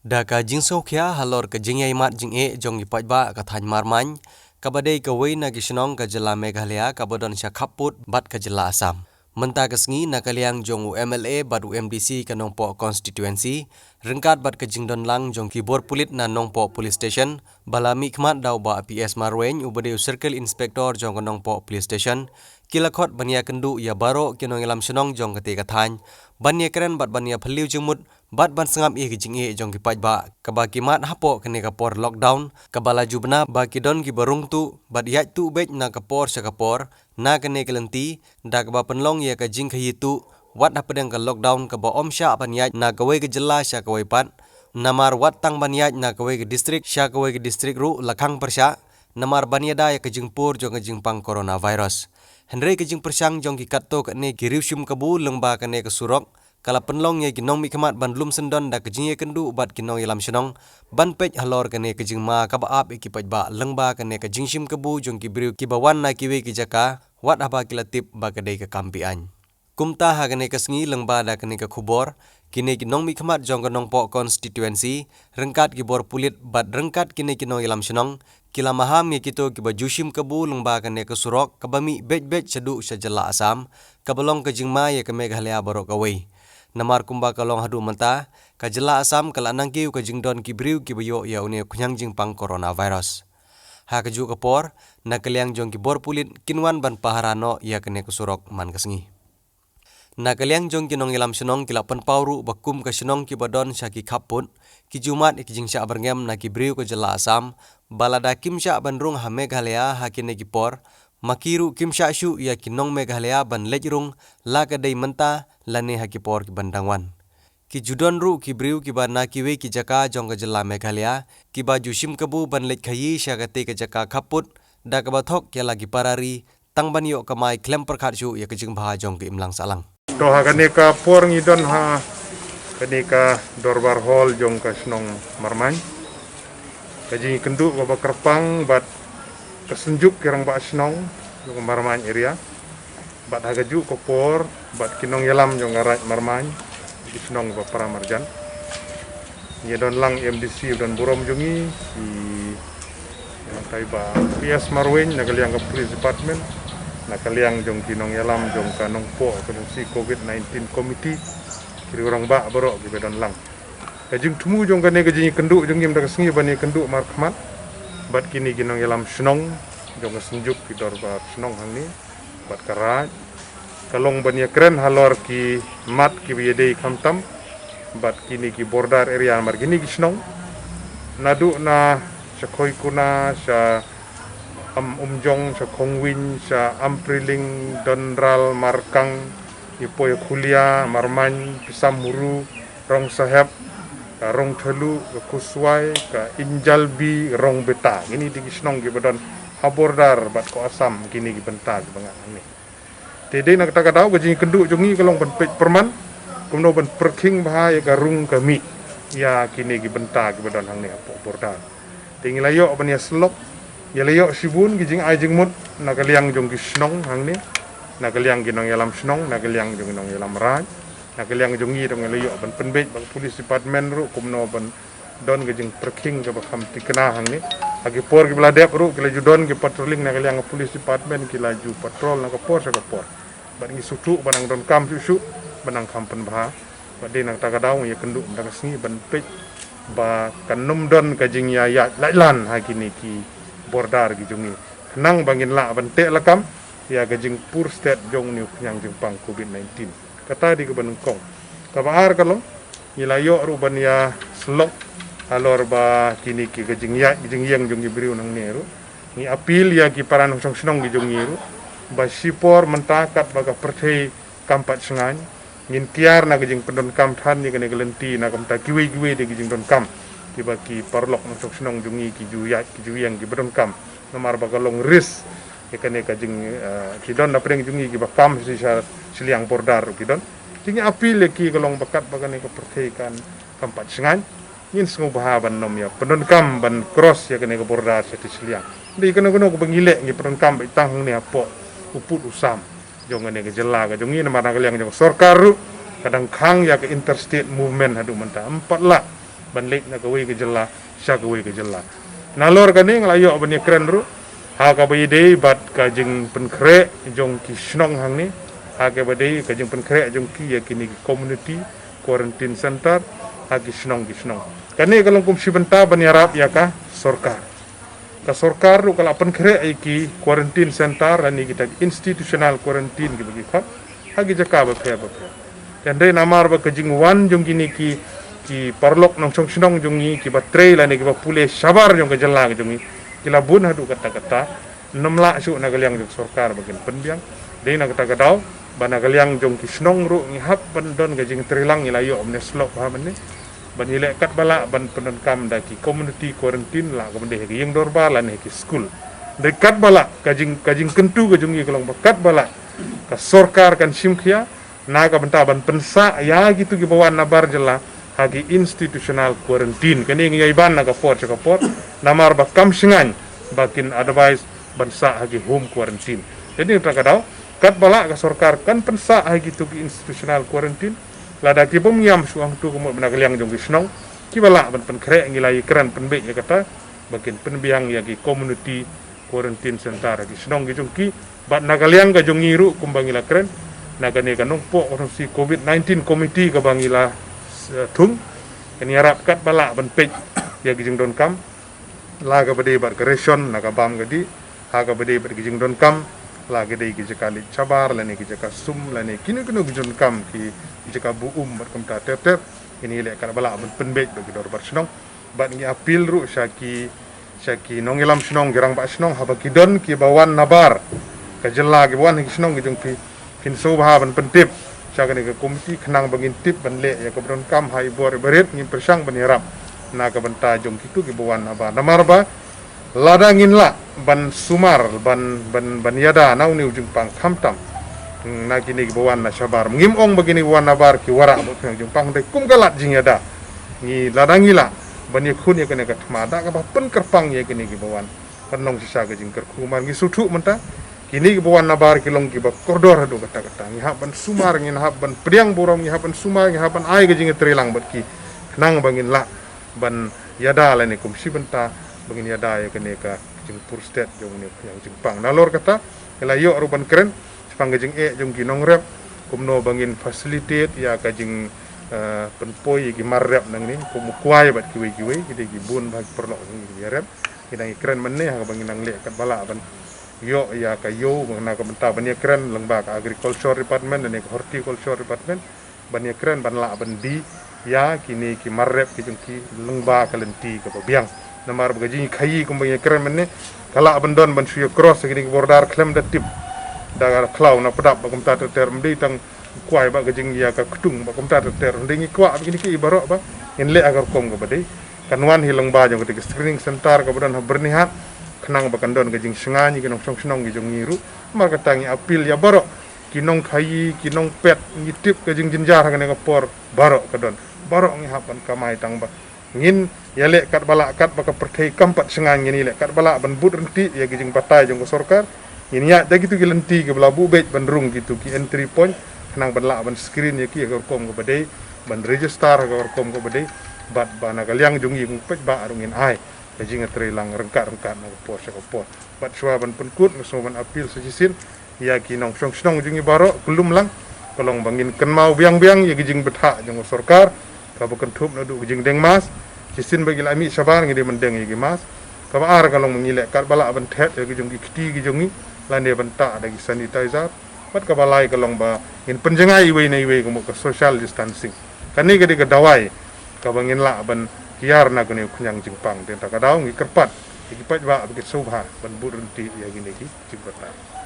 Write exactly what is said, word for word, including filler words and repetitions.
Da ka jingsngewkhia halor ka jingïaimat jingeh jong ki paidbah ka thaiñ Marmain, kaba dei kawei na ki shnong ka jylla Meghalaya kaba don sha khappud bad ka jylla Assam. Mynta ka sngi na ka liang jong u M L A bad u M D C ka Nongpoh constituency, ryngkat bad ka jingdon lang jong ki bor pulit na Nongpoh Police Station, ba la mihkhmat da u Bah P S Marwein uba dei u Circle Inspector jong ka Nongpoh Police Station, ki la khot ban ïakynduh ïa baroh ki nongïalam shnong jong katei ka thaiñ, ban ïakren bad ban ïaphylliew jingmut bad ban sngap ïa ki jingeh jong ki paidbah kaba ki mad hapoh kane ka por lockdown, kaba la ju bna ba ki don kiba rung tuh bad ïaid tuh beit na ka por sha ka por na kane ka lynti, da kaba pynlong ïa ka jingkhaïi tuh wat hapdeng ka lockdown kaba ym shah ban ïaid na kawei ka jylla sha kawei pat, namar wat tang ban ïaid na kawei ka district sha kawei ka district ruh la khang pyrshah, namar ban ïada ïa ka jingpur jong ka jingpang coronavirus. Hynrei ka jingpyrshang jong ki katto katne ki riew shim kabu lyngba kane ka surok ka la pynlong ïa ki nongmihkhmat ban lum syndon da ka jingïakynduh bad ki nongïalam shnong ban peit halor kane ka jingma kaba ap ïa ki paidbah lyngba kane ka jingshim kabu jong ki briew kiba wan na kiwei ki jaka wat haba ki la tip ba ka dei ka kam be-aiñ. Kumta ha kane ka sngi lyngba da kane ka khubor, kine ki nongmihkhmat jong ka Nongpoh constituency ryngkat ki bor pulit bad ryngkat kine ki nongïalam shnong ki la maham ïa kito kiba ju shim kabu lyngba kane ka surok kaba mih beit beit shaduh sha jylla Assam, kaba long ka jingma ïa ka Meghalaya baroh kawei. Namar kumba ka long haduh mynta, ka jylla Assam ka la nang kiew ka jingdon ki briew kiba ïoh ïa une u khñiang jingpang coronavirus. Ha kajuh ka por, na ka liang jong ki bor pulit kin wan ban pahara noh ïa kane ka surok man ka sngi. Na ka liang jong ki nongïalam shnong ki la pynpaw ruh ba kum ka shnong kiba don sha ki khappud, ki ju mad ïa ki jingshah byrngem na ki briew ka jylla Assam, ba lada kim shah ban rung ha Meghalaya ha kine ki por, ma ki ruh kim shah shuh ïa ki nong Meghalaya ban leit rung la ka dei mynta lane ha ki por kiban dang wan. Ki ju don ruh ki briew kiba na kiwei ki jaka jong ka jylla Meghalaya kiba ju shim kabu ban leit khaïi sha katei ka jaka khappud, da kaba thok ïa la ki para ri tang ban ïoh kamai khlem pyrkhat shuh ïa ka jingbha jong ka imlang sahlang. To ha kane ka por ngi don ha kane ka dorbar hall jong ka shnong Marmain. Ka jingïakynduh kaba kyrpang bad ka synjuk ki rangbah shnong jong ka Marmain area. Bad ha kajuh ka por bad ki nongïalam jong ka Raid Marmain, ki shnong ba para marjan. Ngi don lang M D C ba don burom jong ngi, i nangtai ba P S Marwein na ka liang ka police department, na ka liang jong ki nongïalam jong ka Nongpoh constituency covid nineteen committee, ki rangbah baroh kiba don lang. Ka jingthmu jong kane ka jingïakynduh jong ngi mynta ka sngi ban ïakynduh markhmat bad kine ki nongïalam shnong jong ka synjuk ki dorbar shnong hangne bad ka Raid. Ka long ban ïakren halor ki mat kiba ïadei khamtam bad kine ki border area namar kine ki shnong. Naduh na sha Khoikuna, sha Am Umjong, sha Khongwin, sha Ampriling, Dondral, Markang, ïa poi Khulia, Marmain, Pisamhuru, Rongsahep, ka Rongthalu, ka Kuswai, ka Injalbi, Rongbeta. Kine dei ki shnong kiba don ha border bad ka Assam, kine ki bynta kiba nga hangne. Te dei na kata ka daw ka jingïakynduh jong ngi ka long ban peit pyrman kumno ban pyrkhing bha ïa ka rung ka mih ïa kine ki bynta kiba don hangne hapoh border. Te ngi la ïoh ban ïasyllok, ngi la ïoh shibun ki jingai jingmut na ka liang jong ki shnong hangne, na ka liang ki nongïalam shnong, na ka liang jong ki nongïalam Raid, na ka liang jong ngi ruh ngi la ïoh ban pynbeit bad ka police department ruh kumno ban don ka jingpyrkhing kaba kham thikna hangne. Ha ki por kiba la dep ruh ki la ju don ki patrolling na ka liang ka police department, ki la ju patrol na ka por sha ka por. Bad ngi sngewthuh ba nang donkam shuh shuh, ba nang kham pynbha. Bad dei na kata ka daw ngi ïakynduh mynta ka sngi ban peit ba kan nym don ka jingïaïaid laitlan ha kine ki border ki jong ngi, khnang ba ngin lah ban teh lakam ïa ka jingpur stet jong une u khñiang jingpang covid nineteen. Kata dei kaba nyngkong. Kaba ar ka long, ngi la ïoh ruh ban ïasyllok halor ba kine ki ka jingïaid ka jingïeng jong ki briew nangne ruh. Ngi appeal ïa ki para nongshong shnong ki jong ngi ruh ba shipor mynta katba ka pyrthei kam pat shngaiñ, ngin kiar na ka jingpyndonkam than ïa kane ka lynti na ka bynta kiwei kiwei de ki jingdonkam, kiba ki paralok nongshong shnong jong ngi ki ju ïaid ki ju ïeng kiba donkam. Namar ba ka long risk ïa kane ka jing, eh, ki don na pdeng jong ngi kiba kam shisha shiliang border ruh ki don. Te ngi appeal ïa ki ka long ba katba kane ka pyrthei kan kam pat shngaiñ, ngin sngewbha ban nym ïa pyndonkam ban cross ïa kane ka border sha shiliang. Dei kano kano kaba ngi leh ngi pyndonkam beit tang hangne hapoh u pud u sam jong kane ka jylla ka jong ngi, namar na ka liang jong ka sorkar ruh ka dang khang ïa ka interstate movement haduh mynta. Em pat lah ban leit na kawei ka jylla sha kawei ka jylla. Nalor kane nga la ïoh ban ïakren ruh ha kaba ïadei bad ka jingpynkhreh jong ki shnong hangne, ha kaba ïadei ka jingpynkhreh jong ki ïa kine ki community quarantine center ha ki shnong ki shnong. Kane ka long kum shi bynta ban ïarap ïa ka sorkar. Ka sorkar ruh ka la pynkhreh ïa ki quarantine center lane kita ki institutional quarantine kiba ki khot ha ki jaka bapher bapher. Te hynrei namar ba ka jingwan jong kine ki, ki paralok nongshong shnong jong ngi kiba trei lane kiba pule shabar jong ka jylla ka jong ngi, ki la bun haduh katta katta. Ym lah shuh na ka liang jong sorkar ba kin pynbiang. Dei na kata ka daw ba na ka liang jong ki shnong ruh ngi hap ban don ka jingtreilang, ngi la ïoh mynne slok ha mynne ban ïaleh katba lah ban pyndonkam da ki community quarantine, lah ka ban dei ha ki ïing dorbar lane ha ki skul. Dei katba lah, ka jing, ka jingkyntu ka jong ngi ka long ba katba lah ka sorkar kan shim khia na ka bynta ban pynsah ïa kitu kiba wan nabar jylla ha ki institutional quarantine. Kane ngi ïai ban na ka por sha ka por namar ba kam shngaiñ ba kin advise ban sah ha ki home quarantine. Te dei na kata ka daw katba lah ka sorkar kan pynsah ha kitu ki institutional quarantine. Lada ki bym ïam shuh hangtu, ka mut ba na ka liang jong ki shnong kiba lah ban pynkhreh, ngi la ïakren pynbeit ïa kata ba kin pynbiang ïa ki community quarantine center ha ki shnong ki jong ki. Bad na ka liang ka jong ngi ruh kumba ngi la kren na kane ka Nongpoh Constituency covid nineteen committee kaba ngi la, eh, thung, kan ïarap katba lah ban peit ïa ki jingdonkam, la kaba dei bad ka ration na ka bam ka dih, ha kaba dei bad ki jingdonkam, la ka dei ki jaka leit shabar lane ki jaka sum lane kino kino ki jingdonkam, ki jaka buh um bad kumta ter ter. Ngi ïaleh katba lah ban pynbeit bad ki dorbar shnong. Bad ngi appeal ruh sha ki, sha ki nongïalam shnong, ki rangbah shnong, haba ki don kiba wan nabar ka jylla, kiba wan ha ki shnong ki jong ki, phin sngewbha ban pyntip sha kane ka committee khnang ba ngin tip ban leh ïa kaba donkam ha i bor i barit. Ngim pyrshang ban ïarap na ka bynta jong kitu kiba wan nabar. Namar ba lada ngin lah ban sumar, ban, ban, ban ïada na une u jingpang khamtam, hmm, na kine kiba wan na shabar. Ngim ong ba kine kiba wan nabar ki wanrah bad u jingpang, dei kum ka lad jingïada. Ngi, lada ngi lah ban ïakhun ïa kane ka thma da kaba pynkyrpang ïa kine kiba wan, kan long shisha ka jingkyrkhu. Namar ngi sngewthuh mynta kine kiba wan nabar ki long kiba kordor haduh katta katta. Ngi hap ban sumar, ngi hap ban pdiang burom, ngi hap ban sumar, ngi hap ban ai ka jingïatreilang bad ki khnang ba ngin lah ban ïada lane kum shi bynta ba ngin ïada ïa kane ka jingpur stet jong une u jingpang. Nalor kata, ngi la ïoh ruh ban kren shaphang ka jingeh jong ki nongrep, kumno ba ngin facilitate ïa ka jing, eh, pynpoi ïa ki mar rep nangne, kum u kwai bad kiwei kiwei, ki dei ki bun bha ki paralok jong ngi kiba ïarep. Ngi dang ïakren mynne ha kaba ngin nang leh katba lah ban ïoh ïa ka ïew na ka bynta ban ïakren lyngba ka agriculture department lane ka horticulture department, ban ïakren ban lah ban die ïa kine ki mar rep ki jong ki lyngba ka lynti kaba biang. Namar ba ka jingkhaïi kumba ïakren mynne ka lah ban don ban shu ïa cross ïa kine ki border khlem da tip, da ka khlaw na pdap bad kumta ter ter. Ym dei tang kwai bad ka jingïa ka ktung bad kumta ter ter. Ym dei, ngi kwah ba kine ki baroh ba ngin leh ha ka rukom kaba dei. Kan wan hi lyngba jong kata ka screening center kaba don ha Byrnihat khnang ba kan don ka jingshngaiñ ïa ki nongshong shnong ki jong ngi ruh. Namar kata ngi appeal ïa baroh ki nongkhaïi, ki nongpet, ngi tip ka jingjynjar ha kane ka por baroh ka don. Baroh ngi hap ban kamai tang ba ngin ïaleh katba lah, katba ka pyrthei kam pat shngaiñ, ngin ïaleh katba lah ban bud ryntih ïa ki jingbatai jong ka sorkar. Ngin ïaid da kitu ki lynti kiba la buh beit ban rung kitu ki entry point khnang ban lah ban screen ïa ki ha ka rukom kaba dei, ban register ha ka rukom kaba dei. Bad ba na ka liang jong ngi kum paidbah ruh ngin ai ka jingïatreilang ryngkat ryngkat na ka por sha ka por. Bad shuwa ban pynkut, nga sngew ban appeal sa shisien ïa ki nongshong shnong jong ngi baroh, ka lum lang ka long ba ngin kynmaw biang biang ïa ki jingbthah jong ka sorkar kaba kynthup naduh ka jingdeng mask. Shisien ba ki la mih shabar ngi dei ban deng ïa ki mask. Kaba ar ka long ba ngi leh katba lah ban thet ïa ki jong ki kti ki jong ngi lane ban tah da ki sanitizer. Bad kaba lai ka long ba ngin pynjngai iwei na iwei, ka mut ka social distancing. Kane ka dei ka dawai kaba ngin lah ban kiar na kane u khñiang jingpang. Te kata ka daw ngi kyrpad ïa ki paidbah ba kin sngewbha ban bud ryntih ïa kine ki jingbatai.